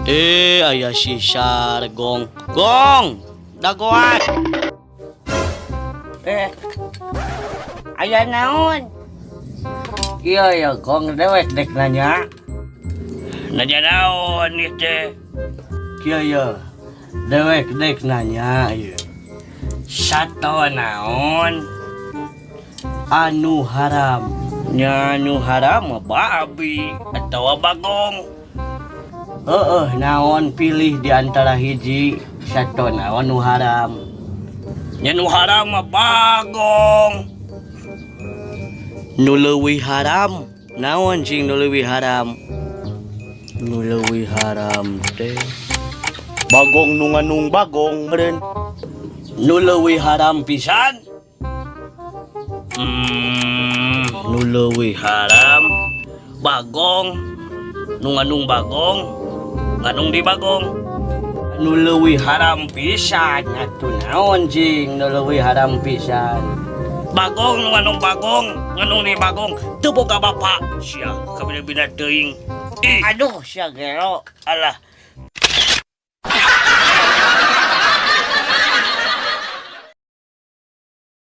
Eh, aya si Sargong. Gong! Dagoan! Eh, aya naon? Iya ya, Gong, dewek dek nanya. Nanya naon ieu teh? Kieu ya, dewek dek nanya ieu. Sato naon? Anu haram. Nya nu haram mah babi atawa bagong. Heeh, naon pilih di antara hiji sato naon nu haram. Nya nu haram mah bagong. Nu leuwih haram, naon cing nu leuwih haram? Nu leuwih haram teh Bagong nu nganung bagong meureun. Nu leuwih haram pisan. Nu leuwih haram bagong nu nganung bagong nganung di bagong. Nu leuwih haram pisan atuh naon cing nu leuwih haram pisan? Bagong nu nganung bagong nganung di bagong teu boga bapak sia kabina-bina teuing. Ih, Aduh, sia gelo. Alah.